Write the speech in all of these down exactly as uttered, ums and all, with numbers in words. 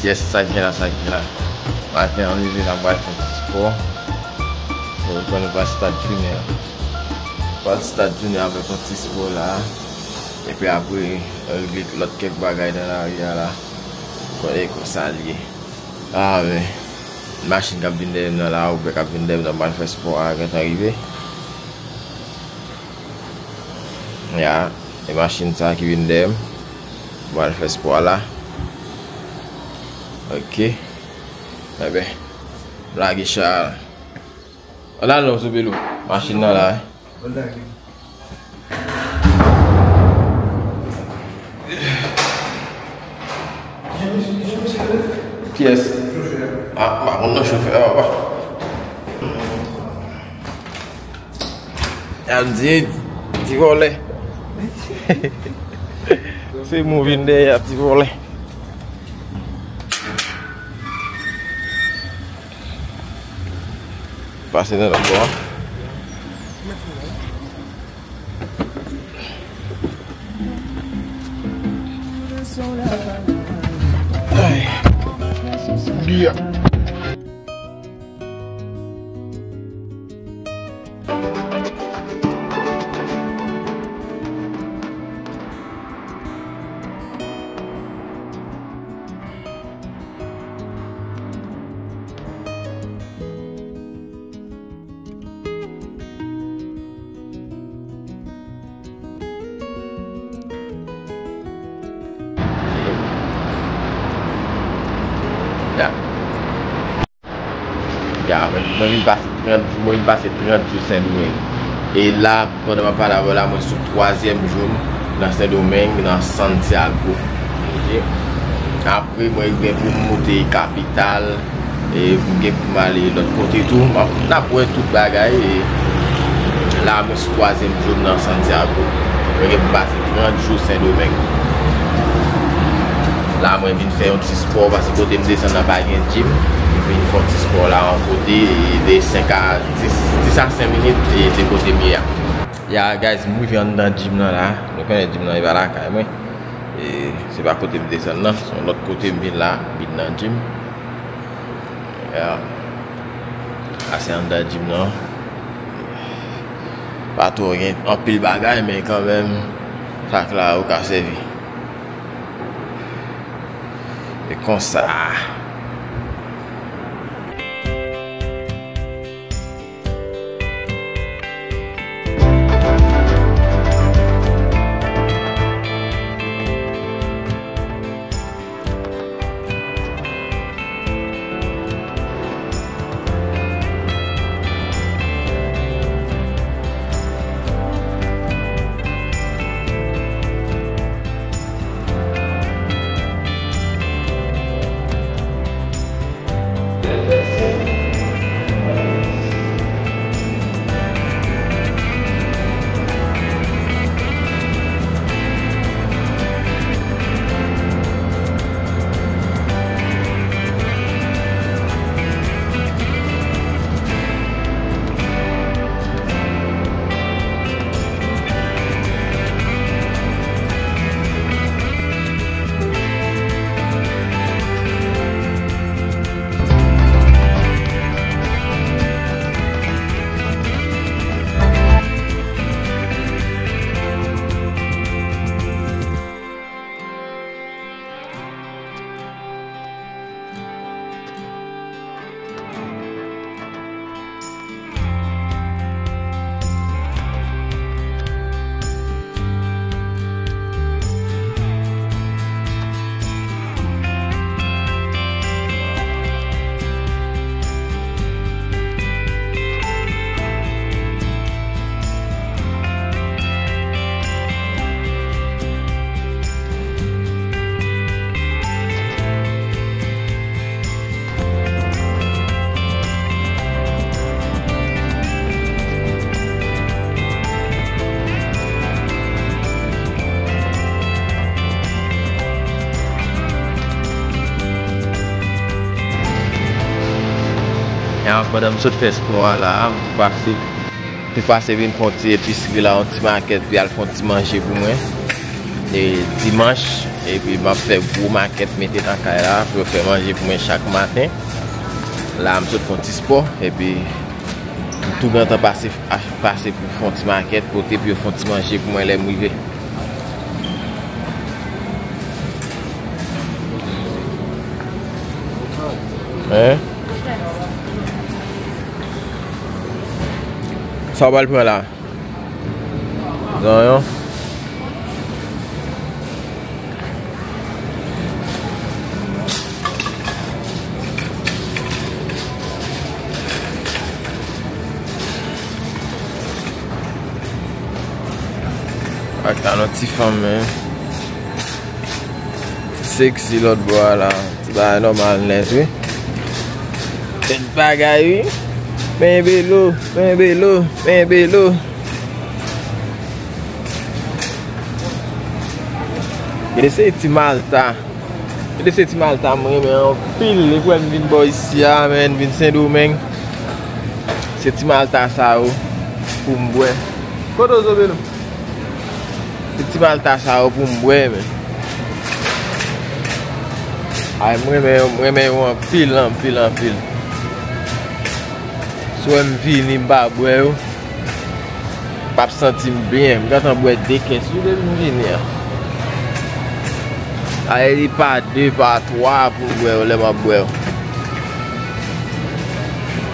Yes, sa k gen la, sa k gen la. Maten an, m leve la, m pral fè ti spò. Ou konn, nou pral start jounen an. Pral start jounen avèk yon ti spò la. Epi apre, regle lòt kèk bagay nan lari a la. Konnen konsa l ye. Ah, men. Machin k ap vin dèyè m nan la, Uber k ap vin dèyè m nan, m pral fè spò a, gentan rive. Ya, e machin sa ki vin dèyè m. M pral fè spò a la. Ok. Enben, m lage cha a. Ann al non sou velo. Machin nan la, wi. Kiyès? Ah, m pa konn non chofè a, papa. Y ap di, ti vòlè. Se moun vin dèyè a, ti vòlè. Pase nan lòt bò a. Ay. Yeah. Ya. Ya, mwen, mwen vin pase trant, mwen vin pase trant jou Sendomeng. E la, pandan m ap pale avè w la, mwen sou twazyèm jou m nan Sendomeng, nan Santiago. Ok? Apre, mwen gen pou m moute kapital, e m gen pou m ale lòt kote tou. M ap, n ap wè tout bagay, e la, mwen sou twazyèm jou m nan Santiago. Mwen gen pou pase trant jou Sendomeng. La, mwen vin fè yon ti spò, paske kote m desann nan pa gen gym. M vin fè yon ti spò la, yon kote, e de senk a dis, dis a senk minit, e de kote m ye a. Ya, guys, m rive anndan gym nan la. Nou konnen gym nan, e pa lakay mwen. E se pa kote m desann nan, se yon lòt kote m vin la, m vin nan gym. Ya. A se anndan gym nan. Pa twò gen anpil bagay, men kanmenm, sa k la yo ka sèvi. E konsa. Pandan m sot fè spò a la, m pase, m pase vin fè yon ti episri la, yon ti makèt, pou al fè yon ti manje pou mwen. E dimanch, Epi m ap fè gwo makèt mete nan kay la pou yo fè manje pou mwen chak maten. La, m sot fè yon ti spò, epi m tou gentan pase, pase pou fè yon ti makèt kote pou yo fè yon ti manje pou mwen lè m rive. Hein? Sa w pral pran la? Zonyon. Ak talon ti fanm, men. Ti seksi lòt bò a la. Ti bagay nòmal nèt, wi. Bèl bagay, wi. Men belo, men belo, men belo. Gade se ti malta. Gade se ti malta m renmen anpil. Depi wè m vin bò isi a, men, vin Sendomeng. Se ti malta sa yo pou m bwè. Kote w, Zobelo? Se ti malta sa yo pou m bwè, men. Ay, m renmen yo, m renmen yo anpil, anpil, anpil. Si w wè m vini, m pa bwè yo, m p ap santi m byen. M gentan bwè de kès, wi, depi m vini an. Ay, li pa de, pa twa pou m bwè yo, lè m ap bwè yo.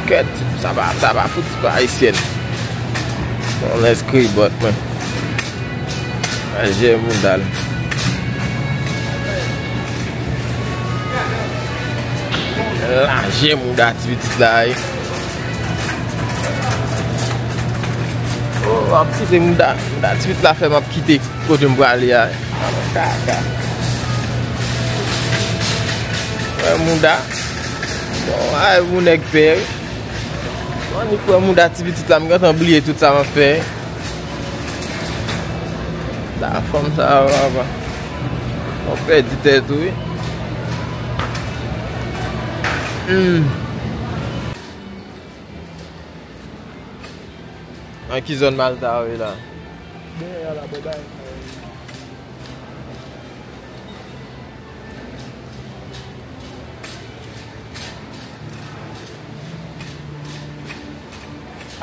Kèt, sa pa, sa pa fouti pa ayisyèn. Bon, lèskri bòt mwen. Lajè mouda l. Lajè mouda ti pitit la, wi. Oh, m ap kite mouda, mouda ti pitit la fè m ap kite kote m prale a. Kaka. Wè mouda. Bon, ay, moun nèg pè, wi. Annik wè mouda ti pitit la, m gentan bliye tout sa m ap fè. La fanm sa a, papa. Mwen pèdi tèt ou, wi. Hmm. Nan ki zòn malta ou ye la? Dèyè a la, bò bay.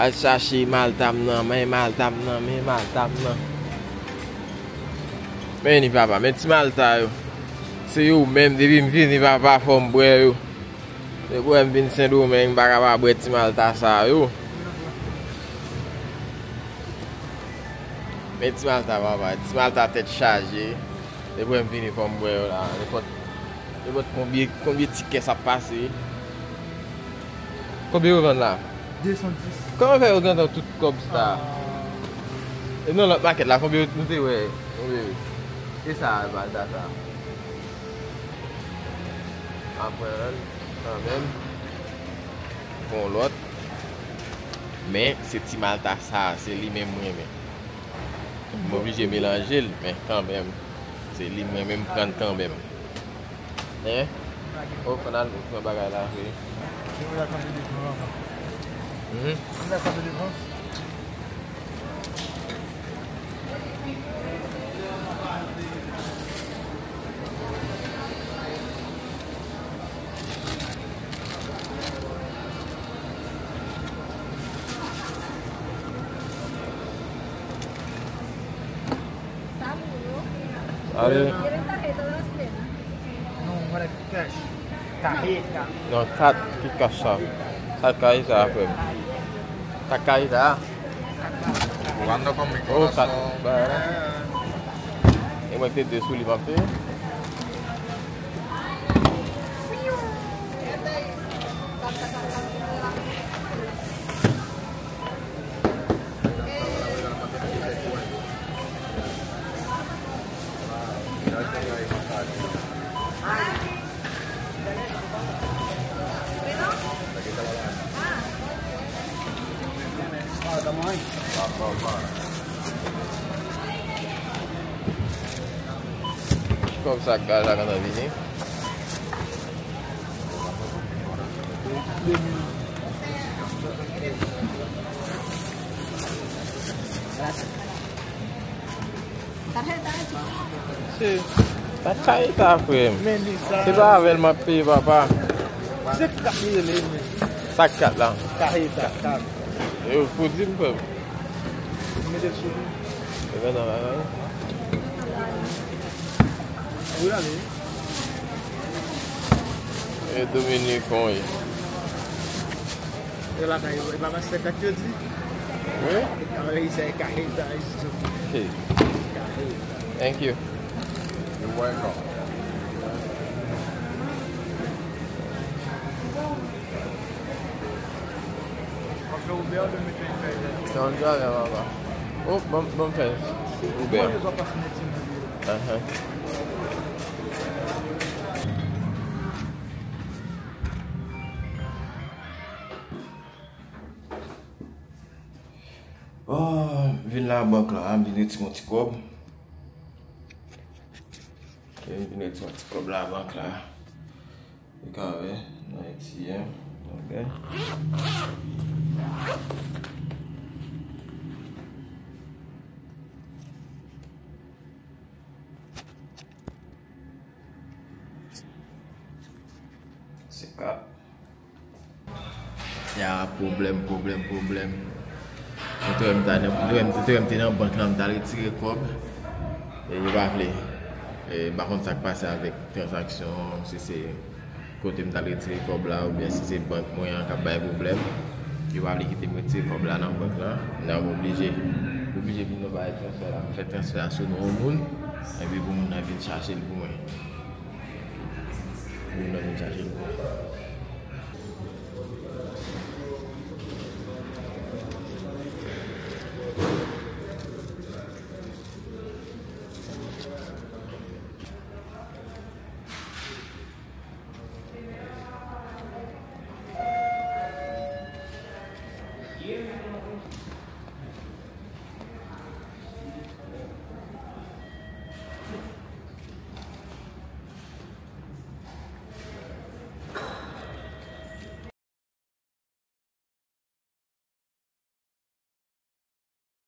Al chache malta m nan, men malta m nan, men malta m nan. Men ni papa, men ti malta yo. Se yo menm, depi m vini papa, fò m bwè yo. Depi wè m vin Sendomeng, m pa ka pa bwè ti malta sa yo. Men ti malta, papa, ti malta tèt chaje. Depi wè m vini, fò m bwè yo la. Nenpòt, nenpòt konbyen, konbyen ti kès ap pase. Konbyen yo vann la? De san dis. Kòman fè yo gentan tout kòb sa? E nan lòt makèt la, konbyen nou te wè? Konbyen? E sa, malta sa. Aprann kanmenm. Gon lòt. Men, se ti malta sa, se li menm mwen renmen. M oblije melanje l, men kanmenm, se li mwen menm pran kanmenm. Hein? Oh, fò n al pran bagay la vre. Hmm? Ale. Non, kat, ki kat sa? Kat kay sa, frè m. Kat kay sa. Oh, kat. E mwen ki te de sou li, m ap te. Kòb sa k la, la, kontan vini. Se Sa kayeta, frè m. Men li sa. Se pa avè l m ap peye, papa. Se kat li rele, men. Sa kat la? Kayeta, kat. Yo, pou di m, frè m. Mete l sou li. E ben, nan bagay. Wi, ale. E Dominikon, wi. E lakay yo, e pa mastè kat yo di? Wi. Kayeta, kayeta, isi. Hey. Kayeta. Thank you. You're welcome. Nan djòlè, papa. Oh, ban m, ban m fè Uber. Ahan. Oh, m vin labank la, m vin retire yon ti kòb. Ok, m vin retire yon ti kòb labank la. Ou ka wè, nan A T M, ok. Se kat. Ya, pwoblèm, pwoblèm, pwoblèm. Ou te wè m ta nan, ou te wè m, ou te wè m te nan bank lan, m t al retire kòb. E yo pa vle. E m pa konn sa k pase avèk tranzaksyon, si se kote m t al retire kòb la, oubyen si se bank mwen an k ap bay pwoblèm. Yo pa vle kite m retire kòb la nan bank lan. Nan m oblije, oblije vin nan bagay transfè la. M fè transfè a sou non yon moun, epi pou moun nan vin chache l pou mwen. Pou moun nan vin chache l pou mwen.